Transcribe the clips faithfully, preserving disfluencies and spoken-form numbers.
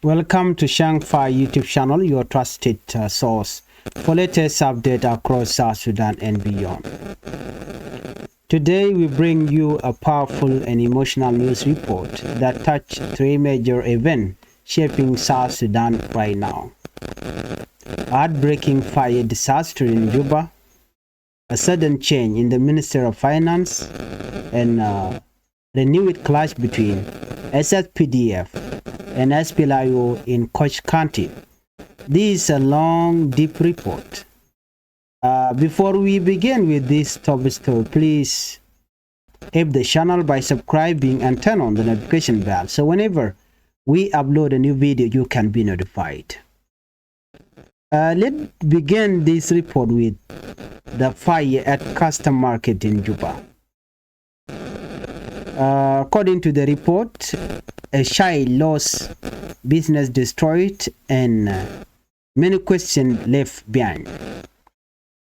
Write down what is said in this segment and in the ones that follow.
Welcome to Shang Fai YouTube channel, your trusted uh, source for latest update across South Sudan and beyond. Today we bring you a powerful and emotional news report that touch three major events shaping South Sudan right now. Heartbreaking fire disaster in Juba, a sudden change in the Minister of Finance, and uh, renewed clash between S S P D F and S P L A O in Koch County. This is a long, deep report. Uh, before we begin with this top story, please help the channel by subscribing and turn on the notification bell, so whenever we upload a new video, you can be notified. Uh, let's begin this report with the fire at Custom Market in Juba. Uh, according to the report, a child lost, business destroyed, and uh, many questions left behind.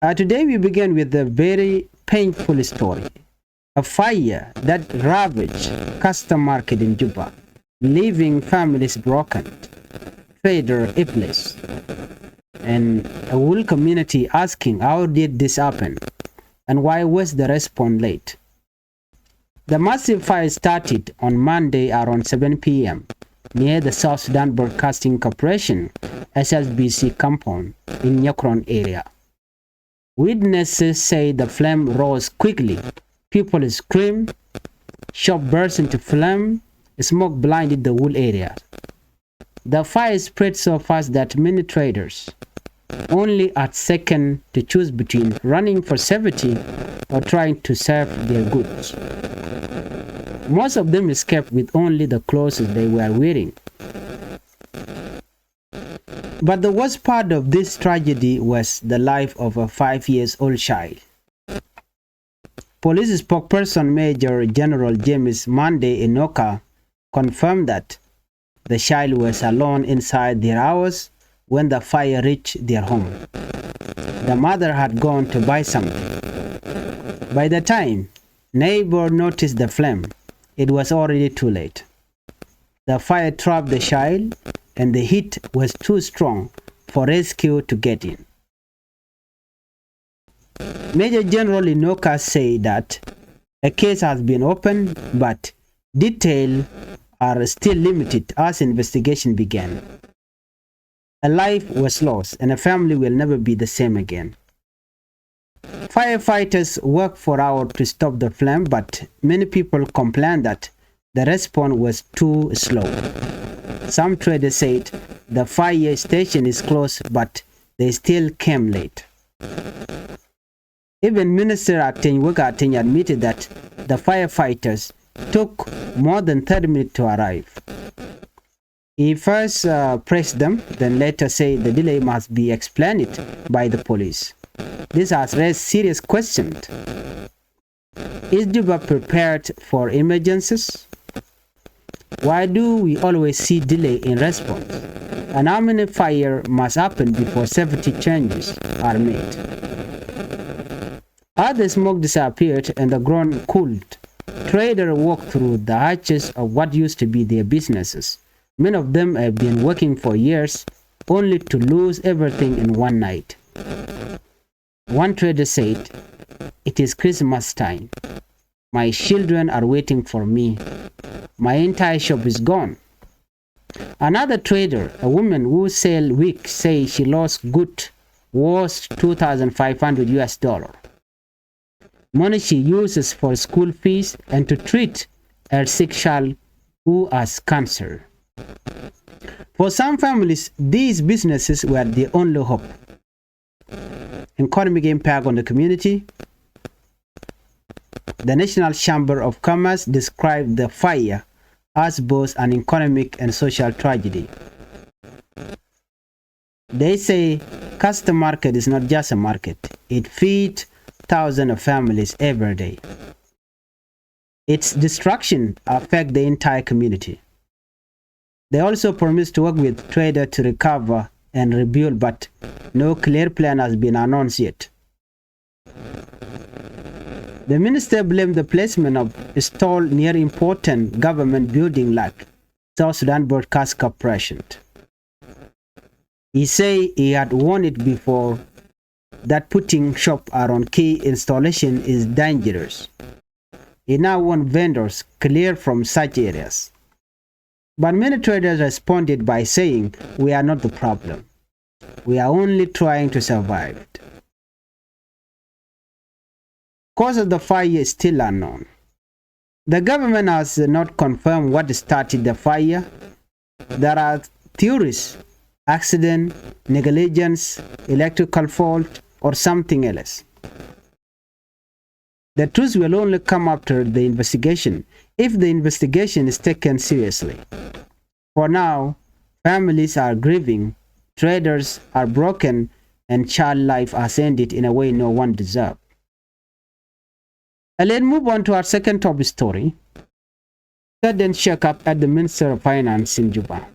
Uh, today we begin with a very painful story. A fire that ravaged Custom Market in Juba, leaving families broken, trader helpless, and a whole community asking, how did this happen? And why was the response late? The massive fire started on Monday around seven p.m. near the South Sudan Broadcasting Corporation, S S B C, compound in Nyakron area. Witnesses say the flame rose quickly. People scream, shop burst into flame, smoke blinded the whole area. The fire spread so fast that many traders only had second to choose between running for safety or trying to save their goods. Most of them escaped with only the clothes they were wearing. But the worst part of this tragedy was the life of a five years old child. Police spokesperson Major General James Monday Inoka confirmed that the child was alone inside their house when the fire reached their home. The mother had gone to buy something. By the time neighbor noticed the flame, it was already too late. The fire trapped the child, and the heat was too strong for rescue to get in. Major General Inoka said that a case has been opened, but details are still limited as investigation began. A life was lost, and a family will never be the same again. Firefighters worked for hours to stop the flame, but many people complained that the response was too slow. Some traders said the fire station is closed, but they still came late. Even Minister Ateny Wek Ateny admitted that the firefighters took more than thirty minutes to arrive. He first uh, praised them, then later said the delay must be explained by the police. This has raised serious questions. Is Juba prepared for emergencies? Why do we always see delay in response? And how many fire must happen before safety changes are made? As the smoke disappeared and the ground cooled, traders walked through the arches of what used to be their businesses. Many of them have been working for years only to lose everything in one night. One trader said, "It is Christmas time. My children are waiting for me. My entire shop is gone." Another trader, a woman who sell wig, say she lost good worth two thousand five hundred U S dollar. Money she uses for school fees and to treat her sick child who has cancer. For some families, these businesses were the only hope. Economic impact on the community. The National Chamber of Commerce described the fire as both an economic and social tragedy. They say Custom Market is not just a market. It feeds thousands of families every day. Its destruction affects the entire community. They also promised to work with traders to recover and rebuild, but no clear plan has been announced yet. The minister blamed the placement of stall near important government building like South Sudan Broadcast Corporation. He said he had warned before that putting shop around key installation is dangerous. He now want vendors clear from such areas. But many traders responded by saying, "We are not the problem. We are only trying to survive it." Cause of the fire is still unknown. The government has not confirmed what started the fire. There are theories, accident, negligence, electrical fault, or something else. The truth will only come after the investigation, if the investigation is taken seriously. For now, families are grieving, traders are broken, and child life has ended in a way no one deserves. And let's move on to our second top story. Sudden shakeup at the Minister of Finance in Juba.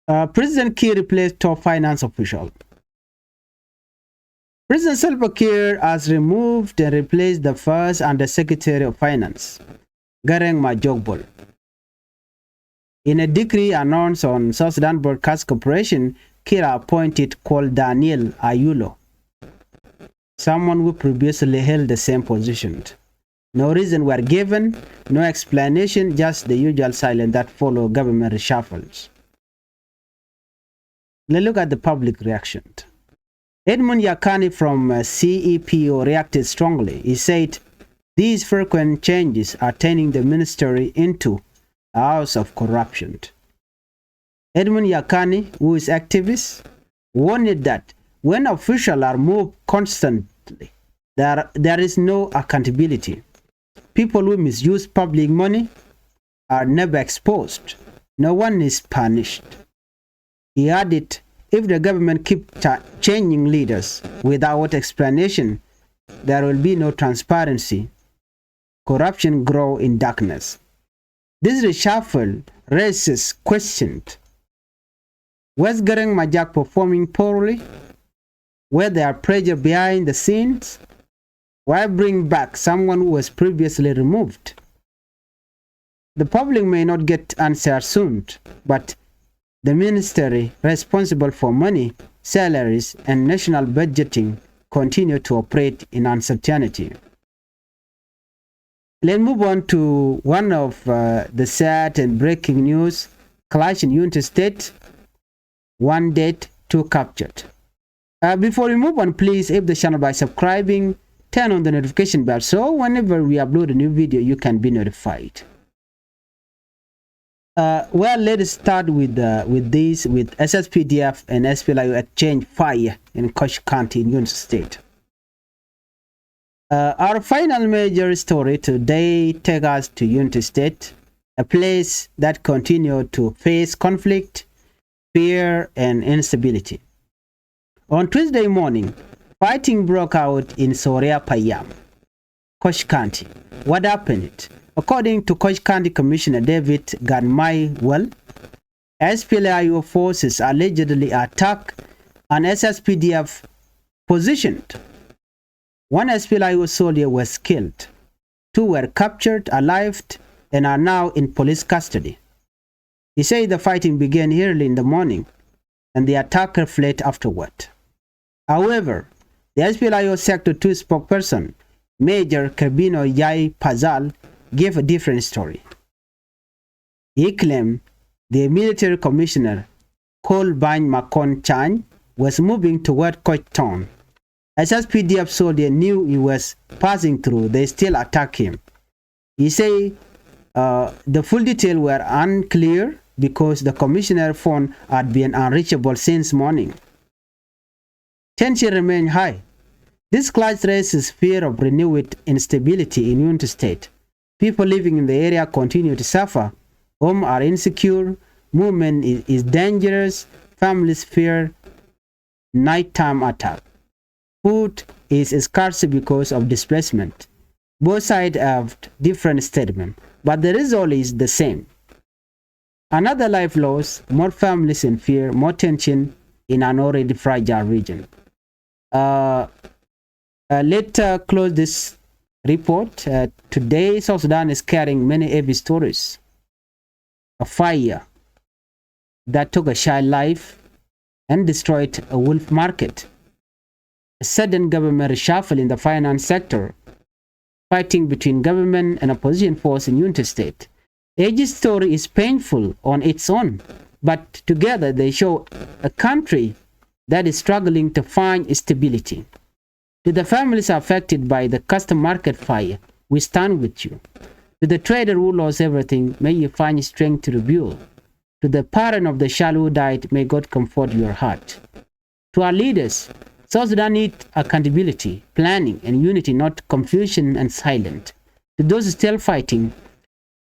Uh, President Kiir replaced top finance official. President Salva Kiir has removed and replaced the first Undersecretary of Finance, Garang Majok Bol. In a decree announced on South Sudan Broadcast Corporation, Kiir appointed Col Daniel Ayulo, someone who previously held the same position. No reason were given, no explanation, just the usual silence that follow government reshuffles. Let's look at the public reaction. Edmund Yakani from, uh, C E P O reacted strongly. He said, "These frequent changes are turning the ministry into a house of corruption." Edmund Yakani, who is activist, warned that when officials are moved constantly, there, there is no accountability. People who misuse public money are never exposed. No one is punished. He added, "If the government keep cha-, changing leaders without explanation, there will be no transparency. Corruption grow in darkness." This reshuffle raises questions. Was Garang Majok performing poorly? Were there pressure behind the scenes? Why bring back someone who was previously removed? The public may not get answer soon, but the ministry responsible for money, salaries, and national budgeting continue to operate in uncertainty. Let's move on to one of, uh, the sad and breaking news. Clash in Unity State, one dead, two captured. Uh, before we move on, please, if the channel by subscribing, turn on the notification bell so whenever we upload a new video, you can be notified. Uh, well, let's start with, uh, with this, with S S P D F and S P L A U O exchange fire in Koch County in Unity State. Uh, our final major story today take us to Unity State, a place that continue to face conflict, fear, and instability. On Tuesday morning, fighting broke out in Soria Payam, Koch County. What happened? According to Koch County Commissioner David Gatmai Well, S P L A U forces allegedly attacked an S S P D F position. One S P L A U soldier was killed. Two were captured alive and are now in police custody. He said the fighting began early in the morning and the attacker fled afterward. However, the S P L A U Sector two spokesperson, Major Kerbino Yai Pazal, gave a different story. He claimed the military commissioner, Col Bany Makon Chany, was moving toward Koch town. As S P D F soldier knew he was passing through, they still attacked him. He said, uh, the full detail were unclear because the commissioner phone had been unreachable since morning. Tension remain high. This clash raises fear of renewed instability in Unity State. People living in the area continue to suffer. Homes are insecure, movement is, is dangerous, families fear nighttime attack. Food is scarce because of displacement. Both sides have different statements, but the result is the same. Another life loss, more families in fear, more tension in an already fragile region. Uh, uh, let, uh, close this report. Uh, today, South Sudan is carrying many heavy stories. A fire, that took a child life and destroyed a wolf market. A sudden government reshuffle in the finance sector, fighting between government and opposition force in Unity State. Each story is painful on its own, but together they show a country that is struggling to find stability. To the families affected by the custom market fire, we stand with you. To the trader who lost everything, may you find strength to rebuild. To the parent of the child who died, may God comfort your heart. To our leaders, South Sudan need accountability, planning, and unity, not confusion and silence. To those still fighting,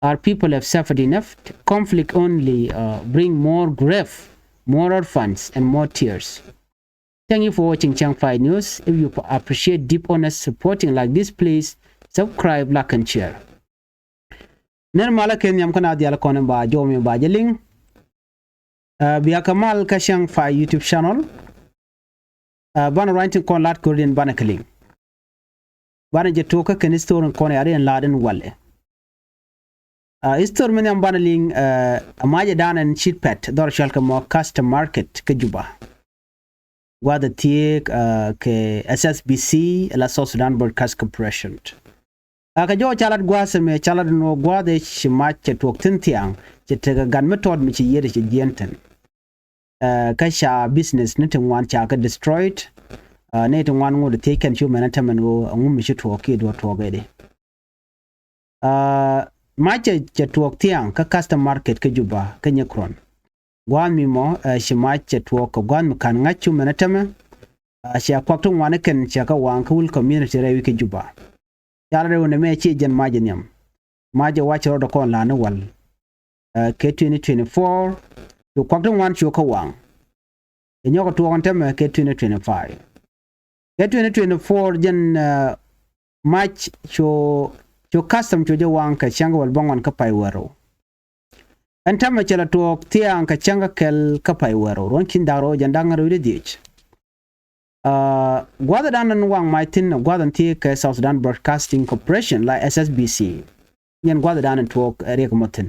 our people have suffered enough. Conflict only, uh, bring more grief, more orphans, and more tears. Thank you for watching Chiang Five News. If you appreciate deep, honest supporting like this, please subscribe, like, and share. Nɛn malä kɛ nhiam kä na diaal kɔn in ba jɔw mi ba jɛ liŋ. Ɛ, bia kɛ mal kä Chiang Five YouTube channel. Ɛ, banɛ ruany tin kɔn lat kɛ rut in banɛ kɛ liŋ. Banɛ jɛ tuɔk kä kɛn history in kɔn ya ri in lat in walɛ. Ɛ, history mi nhiam banɛ liŋ, ɛ, a macɛ dan in cit pɛt dhɔr cɔal kɛ mɔ custom market kä Juba. Gua̱th a thieek, ɛ, kɛ S S B C, la South Sudan Broadcast Corporation. Ɛ, kɛ jɔw ca lat gua̱a̱th ɛmɛ ca lat ɛn ɣöö gua̱a̱th ɛ ci mac cɛ tuɔɔk thi̱n thiaŋ, cɛ tekɛ gat mi tɔt mi ci yiet cɛ jiɛn thi̱n. Ɛ, kä ca business ni ti ŋuan ca kɛ destroyed. Ɛ, ni ti ŋuan ŋot thiec kɛn cu mɛn ɛ tämɛn ɣöö ɛŋu mi ci tuɔɔk kiɛ duɔ̱ɔ̱r tuɔɔk ɛ di. Ɛ, mac cɛ, cɛ tuɔɔk thiaŋ kä custom market kä Juba kä Nyekron. Gua̱a̱th mi mɔ, ɛ, ci mac cɛ tuɔɔk kɛ gua̱a̱th mi ka̱n ŋa̱c cu mɛn ɛ tämɛ. Ɛ, cɛ kuak ti ŋuan ɛ kɛn cɛ kɛ waŋ kä wul community rɛy wi̱c kä Juba. Ca lat rɛw nɛmɛ ci jɛn mac ɛ nhiam. Mac ɛ wac rɔɔdɛ kɔn la̱a̱n ni wal. Ɛ, kɛ twenty twenty-four, cu kuak ti ŋuan cu kä waŋ. Ɛ nyɔk ɛ tuɔɔk ɛn tämɛ kɛ twenty twenty-five. Kɛ twenty twenty-four jɛn, ɛ, mac cu, cu custom cu jɛ waŋ kɛ cäŋ kɛ wäl bäŋuan kä pay wäl rɛw. Ɛn tämɛ cɛ la tuɔɔk thiaŋ kɛ cäŋ kɛ kɛl kä pay wäl rɛw. Ruɔ̱n ki̱n da̱ŋ rɛw jɛn da̱ŋ rɛw wi̱cdɛ dhiec. Ɛ, gua̱thdan in waŋ mac thi̱n, gua̱th in thieek kɛ South Sudan Broadcasting Corporation la S S B C. Yɛn gua̱thdan in tuɔɔk, ɛ, riɛk mɔ thi̱n.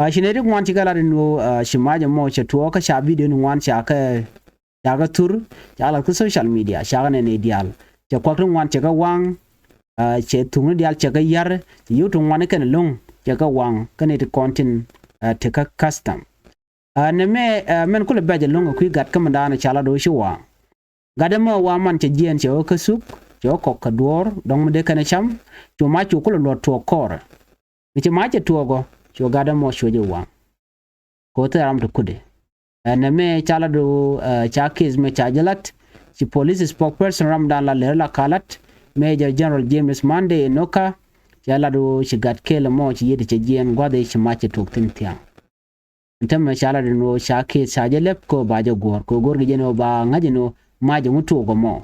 Ɛ, ci nɛy ti ŋuan ci kɛ lat in ɣöö, ɛ, ci mac ɛmɔ cɛ tuɔɔk kä ca video ni ŋuan ca kɛ, ca kɛ thur, ca lat kä social media, ca kɛ nɛn nɛy diaal. Cɛ kuak ti ŋuan cɛ kɛ waŋ, ɛ, cɛ thuŋni diaal cɛ kɛ ya̱r, cɛ yio̱w ti ŋuan kɛn lo̱ŋ cɛ kɛ waŋ kä nɛy ti kɔn tin, ɛ, ti kä custom. Ɛ, nɛmɛ, ɛ, mɛn kulɛ bɛ̈c ɛlɔ̱ŋ ɛ kui̱ gat kä mindan ca lat ɣöö ci waŋ. Gat ɛmɔ wa man cɛ jiɛɛn cɛ ɣä kä thuk, cɛ ɣä kɔk kɛ duɔ̱ɔ̱r, dɔ̱ŋ mi dee kɛn ɛ cam, cu mac cu kulɛ luɔt tuɔɔk kɔɔrɛ. Mi ci mac cɛ tuɔɔk ɔ, cu gat ɛmɔ cuɛ jɛ waŋ. Kɛ ɣöö thil ram ti kutdɛ. Ɛ, nɛmɛ ca lat ɣöö, ɛ, ca case mɛ ca jɛ lat, ci police spokesperson ramdan la lɛr la ka lat, Major General James Monday Enoka, ca lat ɣöö ci gat kɛl ɛmɔ ci yiet cɛ jiɛɛn gua̱th ëë ci mac cɛ tuɔɔk thi̱n thia̱a̱ŋ. Ɛn täämɛ ca lat ɛn ɣöö ca case ca jɛ lɛp kɛ ɣöö ba jɛ guɔ̱ɔ̱r, kɛ ɣöö go̱rkɛ jɛn ɣöö ba ŋa̱c ɛn ɣöö mac ɛŋu tuɔɔk ɛmɔ.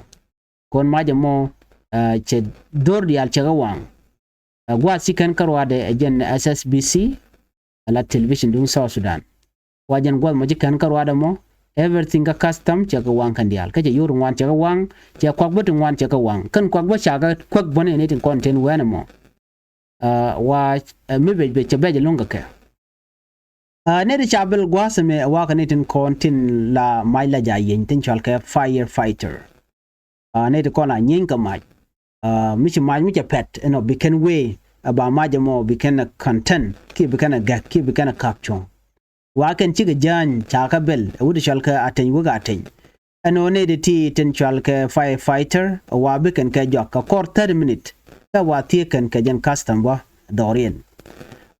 Kɔn mac ɛmɔ, ɛ, cɛ dho̱r diaal cɛ kɛ waŋ. Ɛ, gua̱a̱th ci kɛn kä ruaadɛ ɛ jɛn S S B C, ala television duŋ South Sudan. Wa jɛn gua̱a̱th mɔ ci kɛn kä ruaadɛ mɔ, everything kä custom cɛ kɛ waŋ kɛn diaal. Kä cɛ yio̱w ti ŋuan cɛ kɛ waŋ, cɛ kuak bä ti ŋuan cɛ kɛ waŋ. Kɛn kuak bä ca kɛ kuak bä ni ni tin kɔn tin wɛn ɛmɔ. Ɛ, wa, ɛ, mi bec bec cɛ bec ɛlɔ̱ŋ kɛ kɛ. Ɛ, nɛy ti ca bɛl gua̱a̱th ɛmɛ ɛ wakä ni tin kɔn tin la mac la ja̱ yieny tin cɔal kɛ firefighter. Ɛ, nɛy ti kɔn la nyieeny kɛ mac. Ɛ, mi ci mac mi cɛ pɛt ɛnɔ bi kɛn wee ɛ ba mac ɛmɔ bi kɛn ɛ contain kiɛ bi kɛn ɛ gɛk kiɛ bi kɛn ɛ ka̱p cuɔ̱ŋ. Wa kɛn cikɛ jääny ca kɛ bɛl ɛ wut cɔal kɛ ateny wek ateny. Ɛn ɣöö nɛy ti ti tin cɔal kɛ firefighter ɛ wa bi kɛn kɛ jɔak kɛ kɔr thirty minute. Kä wa thieek kɛn kɛ jɛn custom bä dhɔriɛn.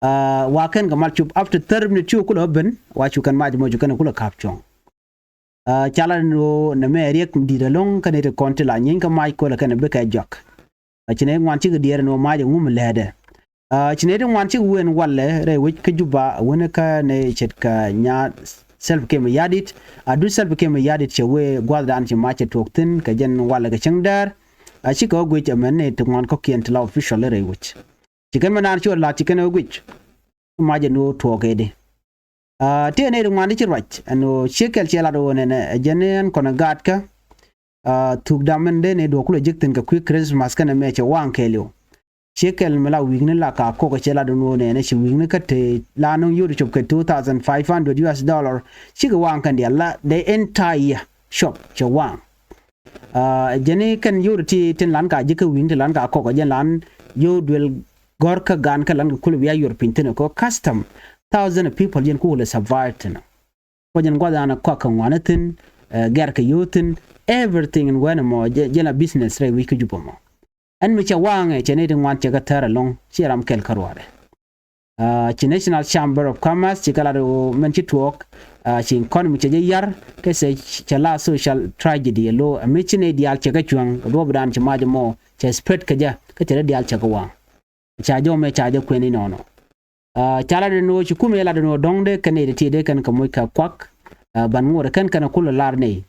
Ɛ, wa kɛn kɛ mal cup after thirty minute cu kulɛ ben wa cu kɛn mac mɔ cu kɛn kulɛ ka̱p cuɔ̱ŋ. Ɛ, ca lat ɛn ɣöö nɛmɛ riɛk di̱t ɛlɔ̱ŋ kä nɛy ti kɔn ti la nyieeny kä mac kolɛ kɛn bikɛ jɔak. Ɛ, ci nɛy ŋuan cikɛ diɛɛr ɛn ɣöö mac ɛŋu mi lɛ̱̈ɛ̱̈dɛ. Ɛ, ci nɛy ti ŋuan cikɛ wee ɛn walɛ rɛy wec kä Juba, ɛ, wen kä nɛy ce̱tkɛ nya Salva Kiir Mayardit, a duc Salva Kiir Mayardit cɛ wee gua̱thdan ci mac cɛ tuɔɔk thi̱n kɛ jɛn walɛ kɛ cäŋ däär. Ɛ, cikɛ ɣä guic ɛmɛn nɛy ti ŋuan kɔ̱kiɛn ti la official rɛy wec. Ci kɛn mi naan ci ɣä la̱t ci kɛn ɣä guic. Mac ɛn ɣöö tuɔɔk ëëdi. Ɛ, tëë nɛy ti ŋuan ti ci ruac ɛn ɣöö ciek kɛl ciɛ lat ɣöö nɛnɛ ɛ jɛn ɛn kɔn ɛ gaatkä. Ɛ, thuk dam ɛn dee nɛy duɔ̱ɔ̱k kulɛ jek thi̱n kɛ kui̱ Christmas kɛnɛ mɛ cɛ waŋ kɛɛliw. Ciɛ kɛl mi la wi̱i̱kni la ka kɔk cɛ la dun wä nɛnɛ ci wi̱i̱kni kä te la nuŋ yot cop kɛ two thousand five hundred U S dollar. Cikɛ waŋ kɛn dial la the entire shop cɛ waŋ. Jɛni kɛn yot ti tin lan ka ji̱ kä wi̱i̱kni ti lan ka kɔk jɛn lan yot duel gɔr kä gan kä lan kɛ kul bia yor piny thin kɔ custom thousand of people jɛn kukul survive thin. Kɔ jɛn guath an kɔak kɛ ŋuan thin gɛr kɛ yot thin everything in wɛn mɔ jɛn la business rɛ wi̱i̱ kä Jubɛ mɔ. Ɛn mi cɛ waŋɛ cɛ ni ti ŋuan cɛ kɛ thɛr ɛlɔŋ ci ram kɛl kä ruaarɛ. Ci National Chamber of Commerce ci kɛ lat ɣöö mɛn ci tuɔɔk ci economy cɛ jɛ yar kɛ cɛ la social tragedy ɛ lo̱ ɛ mi ci ni diaal cɛ kɛ cuäŋ kɛ duɔ̱ɔ̱pdan ci mac ɛmɔ cɛ spread kɛ jɛ kä cɛ dee diaal cɛ kɛ waŋ. Ca jɔmɛ ca jɛ kuɛn inɔnɔ. Ca lat ɛn ɣöö ci kumɛ lat ɛn ɣöö dɔ̱ŋ dee kɛn nɛy ti ti dee kɛn kɛ moc kɛ kuak. Ban ŋot ɛ kɛn kɛn ɛ kulɛ lar nɛy.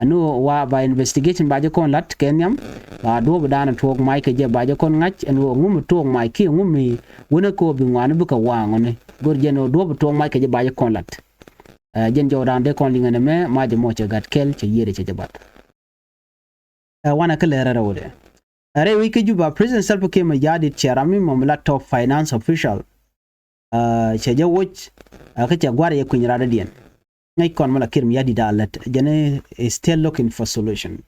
Ɛn ɣöö wa ba investigation ba jɛ kɔn lat kɛ nhiam ba duɔ̱ɔ̱pdan tuɔɔk mac kɛ jɛ ba jɛ kɔn ŋa̱c ɛn ɣöö ŋumi tuɔɔk mac kiɛ ŋumi wänɛ kɛ ɣöö bi ŋuani bikɛ waŋɔni. Go̱r jɛn ɣöö duɔ̱ɔ̱p tuɔɔk mac kɛ jɛ ba jɛ kɔn lat. Jɛn jɔwdan dee kɔn liŋɛ nɛmɛ mac ɛmɔ cɛ gat kɛl cɛ yiëëdɛ cɛ jɛ bath. Ɛ wanɛ kä lɛrɛ rɛwdɛ. Ɛ rɛy wi̱c kä Juba President Salva Kiir Mayardit cɛ ram mi mɔm la top finance official. Cɛ jɛ woc kä cɛ gua̱r yɛ kui̱ny radädiɛn. Ŋäc kɔn mi la Kiir Mayardit a lät jɛn is still looking for solution.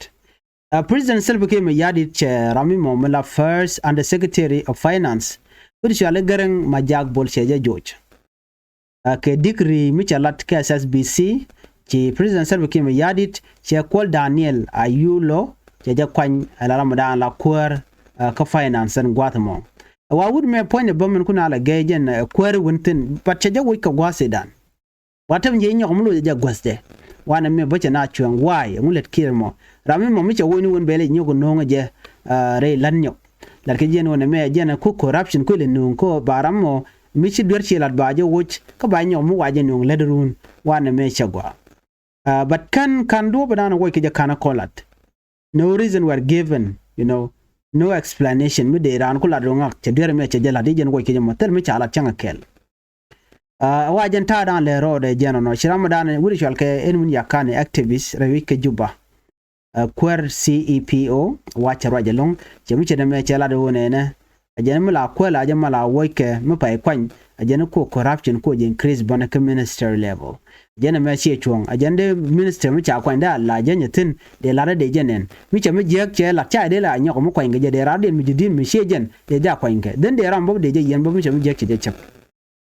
President Salva Kiir Mayardit cɛ ram mi mɔm la first under secretary of finance. Wi̱r cuali Gäräŋ Majak Bol cɛ jɛ joc. Kɛ degree mi cɛ lat kɛ S S B C ci President Salva Kiir Mayardit cɛ Kuol Daniel Ayulo cɛ jɛ kuany ɛ la ramdan la kuäär kä finance ɛn gua̱th mɔ. Ɛ wa wut mɛ puɔ̱ny ɛ bä min kun a la gɛy jɛn ɛ kuäär win thin but cɛ jɛ woc kɛ gua̱th idan. Wa tɛm jɛ nyɔk mi loc ɛ jɛ gua̱thdɛ. Wanɛ mɛ bä cɛ na cuɛŋ waay ɛŋu lät Kiir mɔ ram mi mɔ mi cɛ woc ni wun bɛl ɛ nyɔk no̱o̱ŋ ɛ jɛ rɛy la̱t nyɔk. Lat kɛ jiɛn wun ɛmɛ ɛ jiɛn ɛ ku corruption ku ilɛ no̱o̱ŋ ko ba ram mɔ mi ci duer ci lat ba jɛ woc kä ba nyɔk mi wa jɛ nuɔ̱ŋ lät run wanɛ mɛ cɛ gɔaa. But kän kan duɔ̱ɔ̱p dan woc kɛ jɛ kan kɔ lat. No reason were given, you know, no explanation mi dee raan ku lat ru ŋak cɛ duer mɛ cɛ jɛ lat i̱ jɛn woc kɛ jɛ mɔ thil mi ca lat cäŋ a kɛl. Wa jɛn ta̱a̱ dan lɛ rɔɔdɛ jɛn ɔnɔ ci ram dan wuri cual kɛ ɛn wun yakan activist rɛ wi̱c kɛ Juba. Kuäär C E P O wa cɛ ruac ɛlɔ̱ŋ cɛ mi cɛ dämɛ cɛ lat ɣöö nɛnɛ. A jɛn mi la kuäär la jɛ ma la wuɔckɛ mi pay kuany a jɛn ko corruption ko jɛ increase bänä kä minister level. A jɛn ɛmɛ ciɛ cuɔ̱ŋ a jɛn dee minister mi ca kuany dee a la jɛn nyɛ thi̱n dee lat dee jɛ nɛn mi cɛ mi jiäk cɛ lat ca dee la nyɔk mi kuany kɛ jɛ dee rat dee mi ji̱ di̱n mi ciɛ jɛn dee jɛ a kuany kɛ dhin dee ram bä dee jɛ yɛn bä mi cɛ mi jiäk cɛ jɛ cäp.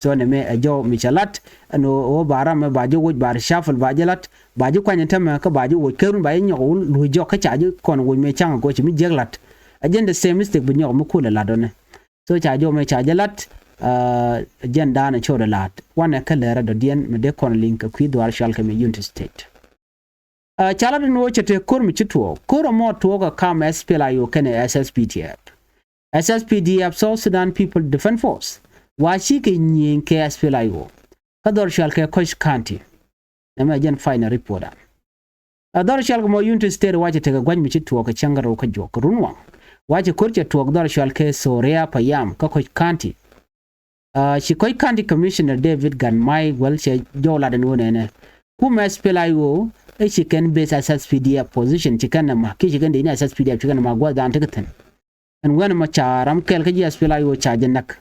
So nɛmɛ ɛ jɔw mi cɛ lat ɛn ɣöö ba ram mɛ ba ji̱ woc ba reshuffle ba ji̱ lat ba ji̱ kuany ɛn tämɛ kä ba ji̱ woc kärun ba ji̱ nyɔk wun luc jɔk kä ca ji̱ kɔn woc mɛ ca̱ŋ a go̱c mi jiäk lat. Ɛ jɛn the same mistake bi nyɔk mi kulɛ lat ɔnɛ. So ca jɔw mɛ ca ji̱ lat ɛ jɛn da̱a̱n ɛ cot ɛ la̱a̱t wanɛ kä lɛrɛ dɔ̱diɛn mi dee kɔn liŋ kɛ kui̱ dhuaar cual kɛ mi Unity State. Ca lat in ɣöö cɛ tëë ko̱r mi ci tuɔɔk ko̱r ɛmɔ tuɔɔk ɛ kam S P L A I O kɛnɛ S S P D F. S S P D F South Sudan People Defense Force wa cikɛ nyiëëny kɛ S P L A I O. Kä dhɔr cual kɛ Koch County. Nɛmɛ jɛn final report an. Ɛ dhɔr cual kɛ mɔ Unity State wa cɛ tekɛ gua̱c mi ci tuɔɔk kɛ cäŋ kɛ rɛw kä juɔk kɛ run waŋ. Wa cɛ ko̱r cɛ tuɔɔk dhɔr cual kɛ Soria Payam kä Koch County. Ci Koch County Commissioner David Gatmai Guel cɛ jɔw lat ɛn ɣöö nɛnɛ. Kumɛ S P L A I O ɛ ci kɛn base S S P D F position ci kɛn ɛ ma kiɛ ci kɛn dee ni S S P D F ci kɛn ɛ ma gua̱th dan tekɛ thi̱n. Ɛn wɛn ɛmɔ ca ram kɛl kä ji̱ S P L A I O ca jɛ näk.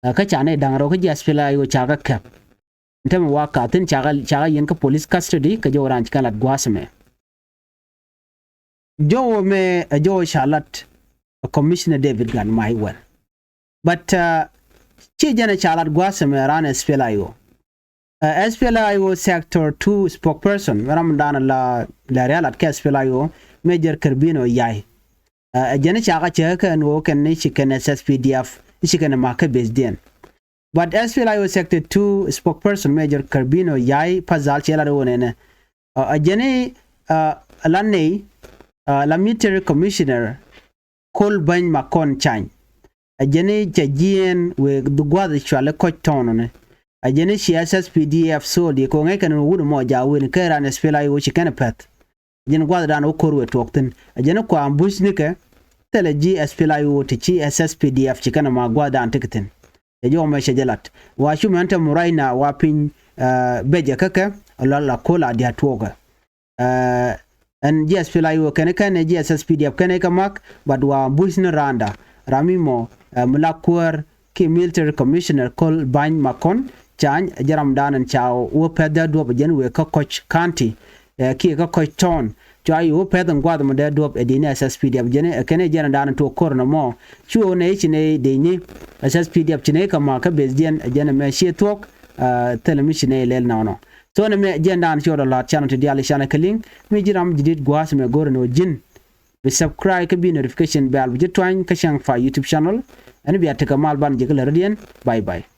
Kä ca nɛy da̱ŋ rɛw kä ji̱ S P L A I O ca kɛ kɛp. Ɛn tämɛ wa ka thi̱n ca kɛ ca kɛ yɛn kä police custody kɛ jɔw ran ci kɛn lat gua̱a̱th ɛmɛ. Jɔw mɛ ɛ jɔw ca lat Commissioner David Gatmai Guel. But ci jɛn ɛ ca lat gua̱a̱th ɛmɛ ran S P L A I O. S P L A I O Sector two spokesperson mɛ ram dan la la rialat kɛ S P L A I O Major Kerbino Yai. Ɛ jɛn ca kɛ cɛ kɛ ɛn ɣöö kɛn ni ci kɛn S S P D F ci kɛn ma kɛ base diɛn. But S P L A I O Sector two spokesperson Major Kerbino Yai Pazal cɛ lat ɣöö nɛnɛ. Ɛ jɛn la nɛy la Military Commissioner Kol Bany Makon Cany. Ɛ jɛn cɛ jiɛɛn wëë gua̱th cuali Koch Town ni. Ɛ jɛn ci S S P D F soldier kɛ ŋäc kɛn wut mɔ ja̱ wen kɛ ran S P L A I O ci kɛn pɛth. Ɛ jɛn gua̱thdan wä ko̱r wëë tuɔɔk thi̱n. Ɛ jɛn kua ambush nikɛ thilɛ ji̱ S P L A I O ti ci S S P D F ci kɛn ma gua̱thdan tekɛ thi̱n. Ɛ jɔw mɛ cɛ jɛ lat wa cu mɛn te muraina wa piny becɛ kä kɛ la la ko̱l a dia̱t tuɔɔkɛ. Ɛn ji̱ S P L A I O kɛn kɛn ji̱ S S P D F kɛn kɛ mak but wa bush ni randa. ram mi mɔ, ɛ, mi la kuäär kiɛ military commissioner Col Bany Makɔn Cany, ɛ jɛn ramdan ɛn ca wä pɛth dee duɔp ɛ jɛn wëë kä Koch County, ɛ, kiɛ kä Koch Town. Cua yi wä pɛth in guath mɔ dee duɔp ɛ di̱i̱ni S S P D F jɛn ɛ kɛn ɛ jɛn dan tuɔɔk ko̱r nɔmɔ. Cu wä nɛ i̱ ci nɛ di̱i̱ni S S P D F ci nɛ i̱ kɛ ma kä beth diɛn ɛ jɛn ɛ mɛ ciɛ thuɔ̱k, ɛ, thilɛ mi ci nɛ i̱ lɛl nɔnɔ. So nɛ mɛ jɛn dan ci wä dɔ la̱t canɛ ti diaal i̱ canɛ kɛ liŋ mi ji̱ ram ji̱ di̱t gua̱a̱th mɛ go̱r ɛn wä ji̱n. Bi subscribe kä bi notification bell bi ji̱ tuany kä cäŋ fa YouTube channel. Ɛn bia tekɛ mal ban ji̱ kä lɛ rɔ̱diɛn. Bye bye.